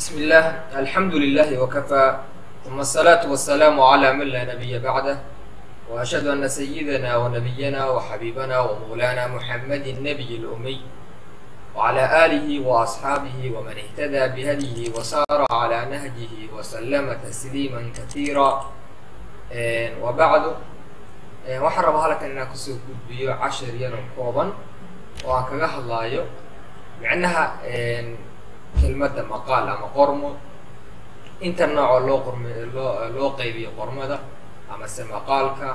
بسم الله، الحمد لله وكفى، ثم الصلاة والسلام على من لا نبي بعده، وأشهد أن سيدنا ونبينا وحبيبنا ومولانا محمد النبي الأمي، وعلى آله وأصحابه ومن اهتدى بهديه وسار على نهجه وسلم تسليما كثيرا، وبعد. Waxaan rabaa halkan inaan kusoo gudbiyo cashir yar oo kooban oo aan kaga hadlaayo micnaha kelmadda maqaal ama qormo, inta noocoo loo qorm loo qaybiyo qormada amase maqaalka,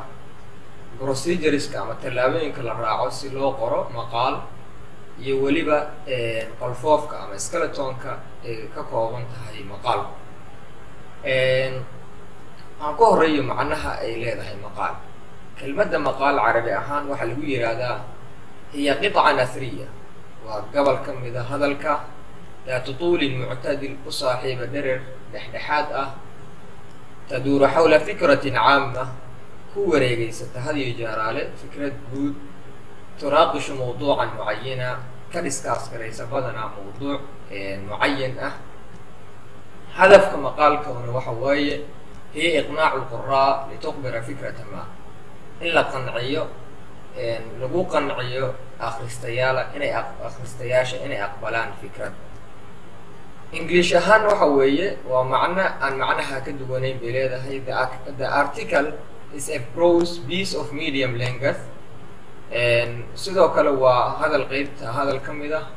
procedureska ama tallaabooyinka la raaco si loo qoro maqaal, iyo weliba qolfoofka ama skeletonka ay ka kooban tahay maqaalku. Aan ku horeeyo macnaha ay leedahay maqaal. Kelmadda maqaal carabi ahaan waxaa lagu yidhaahdaa hiya qiطca nasriya, waa gobol ka mida hadalka, daatu tuulin muctadil, u saaxiiba dherer dhexdhexaad ah, taduuru xawla fikratin caama, ku wareegeysata had iyo jeeraale fikrad guud, tunaaqishu mawduucan mucayina, ka discuss garaysa badanaa mawduuc mucayan ah. Hadafka maqaalkuna waxa waaye hiya iqnaacu lquraa lituqbira fikrata ma, in la qanciyo, lagu qanciyo akhristayaala inay akhristayaasha inay aqbalaan fikrad. English ahaan waxa weeye waa macno aan macnaha ka duwanayn bay leedahay: the article is a prose piece of medium length. Sidoo kale waa hadal qeybta hadal ka mid ah,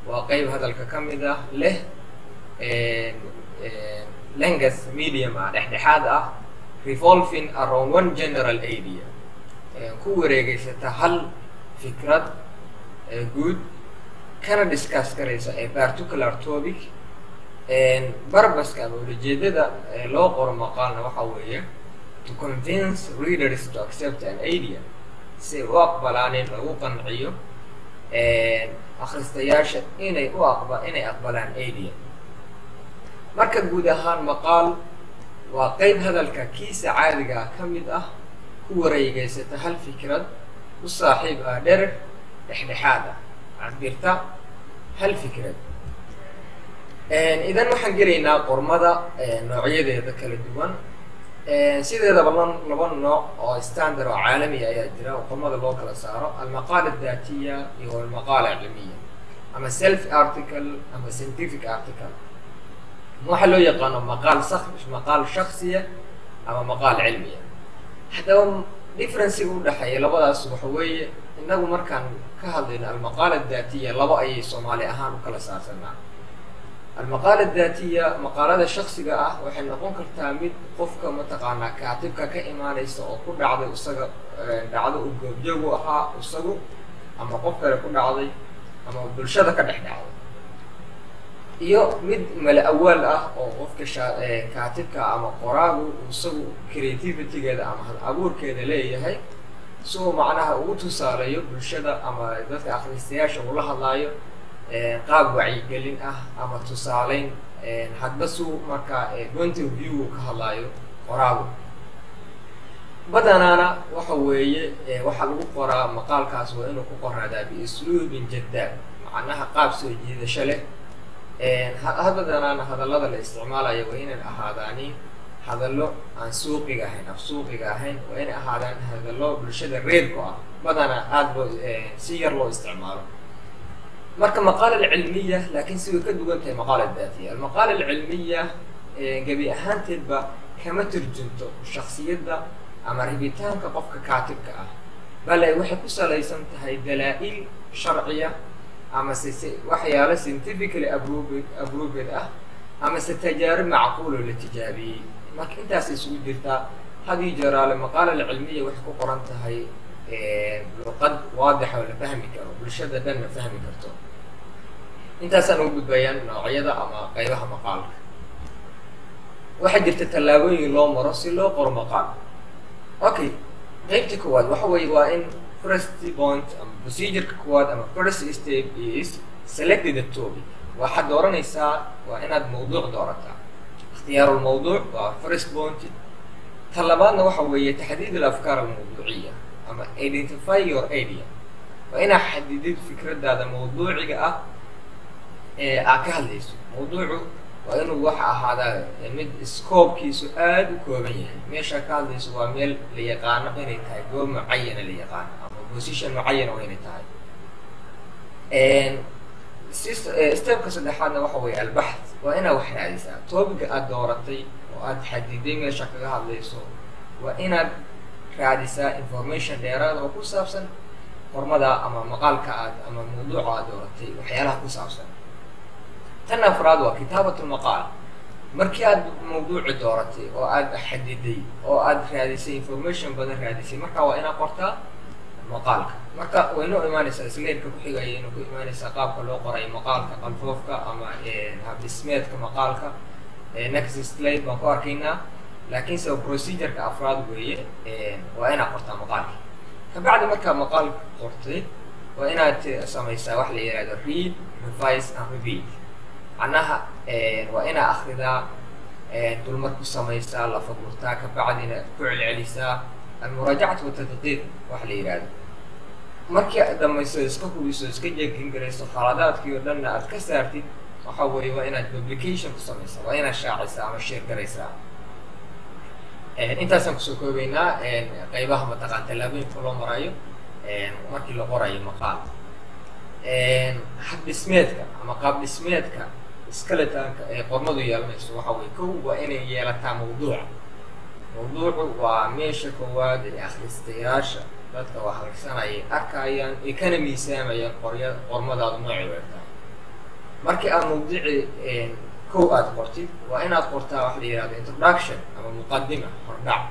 waa qeyb hadalka ka mid ah, leh length medium ah, dhexdhexaad ah, revolving around one general idea, ku wareegeysata hal fikrad guud, kana discuss garaysa a particular topic. Purposeka ama ulajeedada loo qoro maqaalna waxa weeye to convince readers to accept an idea, si ay u aqbalaan, in lagu qanciyo akhristayaasha inay u aqba inay aqbalaan idea. Marka guud ahaan maqaal waa qeyb hadalka kiisa caadiga ah ka mid ah, ku wareegeysata hal fikrad, u saaxiib ah dherer dhexdhexaad ah, cabirta hal fikrad. Idan waxaan gelaynaa qormada noocyadeeda kala duwan. Sideedaba laba nooc oo standard oo caalami ayaa jira oo qormada loo kala saaro: almaqaala addaatiya iyo almaqaala cilmiya, ama self article ama scientific article. Waxaa loo yaqaano maqaal maqaal shaksiya ama maqaal cilmiya. Haddaba differencega udhexeeya labadaas waxa weeye, innagu markaan ka hadlayno almaqaala addaatiya, laba ayay Soomaali ahaan u kala saarsanaa. Almaqaala addaatiya, maqaalada shaksiga ah, waxay noqon kartaa mid qofka mataqaanaa kaatibka ka imaanaysa oo ku dhacday isaga, dhacdo uu goobjoogu ahaa isagu ama qof kale ku dhacday ama bulshada ka dhex dhacday, iyo mid mala awaal ah oo qofka kaatibka ama qoraagu isagu creativitygeeda ama hal abuurkeeda leeyahay, si uu macnaha ugu tusaaleeyo bulshada ama dadka akhristayaasha uu la hadlaayo qaab wacyigelin ah ama tusaaleyn, hadba suu markaa point of view ka hadlaayo qoraagu. Badanaana waxa weeye waxaa lagu qoraa maqaalkaas waa inuu ku qoraadaa biusluubin jadaab, macnaha qaab soo jiidasho leh. Badanaana hadallada la isticmaalayo waa inay ahaadaani hadallo aan suuqiga ahayn, af suuqiga ahayn, waa inay ahaadaan hadallo bulshada reerku ah, badanaa aada loo si yar loo isticmaalo. Marka maqaala alcilmiya laakiin si way ka duwan tahay maqaala daatiya. Almaqaala alcilmiya gebi ahaanteedba kama turjunto shaksiyadda ama rabitaanka qofka kaatibka ah, bale waxay ku salaysan tahay dalaa-il sharciya amase waxyaalo scientifically approved ah amase tajaarib macquulo la tijaabiyey. Marka intaas isugu jirtaa. Hadii jeeraale maqaala alcilmiya waxay ku qoran tahay luqad waadixa oo la fahmi karo, bulshada dhanna fahmi karto. Intaasaan ugu gudbayaan noocyada ama qaybaha maqaalka. Waxaa jirta tallaabooyin loo maro si loo qoro maqaal. Okay, qeybta koowaad waxa weeye waa in first point ama procedureka koowaad ama first step is select the topic. Waxaad dooranaysaa, waa inaad mawduuc doorataa. Ikhtiyaaru lmawduuc waa first point. Ta labaadna waxa weeye taxdiid alafkaar almawduuciya ama identify your idea, waa inaad xadidid fikradaada mawduuciga ah ee aad ka hadlayso. Mawduucu Waa inuu waxa ahaadaa mid scope-kiisu aada u kooban yahay. Meesha ka hadlayso waa meel la yaqaano inay tahay goob mucayana la yaqaano ama position mucayana waa inay tahay. Step-ka saddexaadna waxa weeye البحث. Waa inaad wax raadisaa topic-ga aada dooratay oo aada xadiday meesha kaga hadlayso. Waa inaad raadisaa information dheeraada oo ku saabsan qormada ama maqaalka aad ama mawduuca aad dooratay, waxyaalaha ku saabsan. Tan afraad waa كتابة المقال. Markii aad mawduuci dooratay oo aad xadiday oo aad raadisay information badan raadisay, marka waa inaad qortaa maqaalka. Marka waynoo imaanaysaa slide-ka ku xigaya, inuu ku imaanaysaa qaabka loo qorayo maqaalka, qalfoofka ama habdhismeedka maqaalka. Next slide baan ku arkaynaa, laakiinse procedure-ka afraad weeye, waa inaad qortaa maqaalka. Kabacdi markaa maqaalka qortay, waa inaad samaysaa wax la yihahdo read, revise and repeat. Macnaha waa inaad akridaa, dulmar ku samaysaa, lafagurtaa, kabacdina ku celcelisaa, المراجعة والتدقيق wax la yihahdo. Markii aad dhamayso, iska hubiso, iska checking garayso, khaladaadkii oo dhanna aad ka saartid, waxa weeye waa inaad publication ku samaysaa, waa inaad shaacisaa ama share garaysaa. Intaasaan kusoo koobeynaa qeybaha mataqaan tallaabooyinka loo marayo markii la qorayo maqaal. Hab dhismeedka ama qaab dhismeedka skeleton-ka ee qormadu yeelanayso waxa weye: kow, waa inay yeelataa mawduuca. Mawduucu waa meesha koowaad ee akhristayaasha, dadka wax akhrisanaya, arkayaan ay kana miisaamayaan qorya qormadaadu noocay u egtahay. Markii aad mawduuci kow aad qortid, waa inaad qortaa wax la yihahdo introduction ama muqadima, hordhac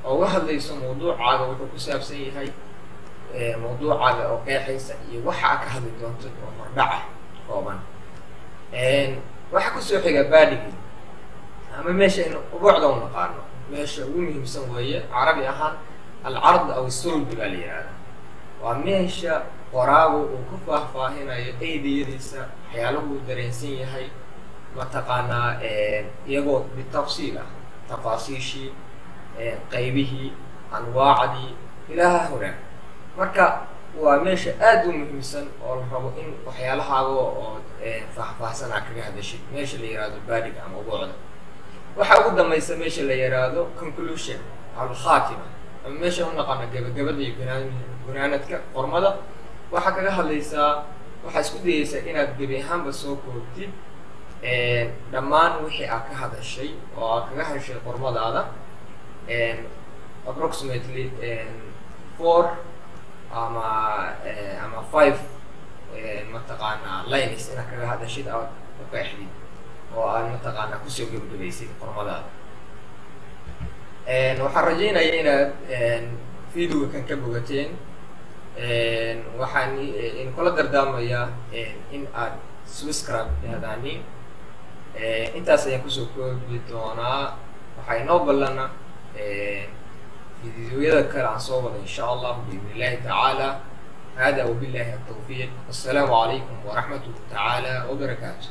oo uga hadlayso mawduucaaga wuxuu ku saabsan yahay, mawduucaaga oo qeexaysa iyo waxa aad ka hadli doonto oo hordhaca kooban. Waxaa kusoo xiga body-gii ama meesha in ubuucda u naqaano, meesha ugu muhiimsan weeye. Carabi ahaan العرض أو الصلب baa la yihahdaa. Waa meesha qoraagu uu ku faahfaahinayo idea-yadiisa, waxyaalahu uu dareensan yahay, mataqaanaa, iyagoo بالتفصيل ah, tafaasiishii, qaybihii, anwaacdii ilaaha hore. Marka waa meesha aada u muhiimsan oo la rabo in waxyaalahaaga oo faahfaahsan aad kaga hadashid, meesha la yihahdo body-ga ama ubuucda. Waxaa ugu dambaysa meesha la yihahdo conclusion, الخاتمة, ama meesha u naqaano gabagabada iyo gunaanadka qormada. Waxaa kaga hadlaysaa, waxaa isku dayeysaa inaad gebi ahaanba soo koobtid dhammaan wixii aad ka hadashay oo aad kaga hadashay qormadaada, approximately four ama five mataqaanaa lines inaad kaga hadashid, aad u qeexdid oo aad mataqaanaa kusoo gebagabaysid qormadaada. Waxaan rajeynaya inaad video-ga kan ka bogateen. Waxaan idinkula dardaarmayaa in aad subscribe dhahdaanin. Intaas ayaan kusoo koobi doonaa. Waxaa inoo ballana video-yada kale aan soo wada, insha Allah, بإذن الله تعالى. هذا وبالله التوفيق، والسلام عليكم ورحمته تعالى وبركاته.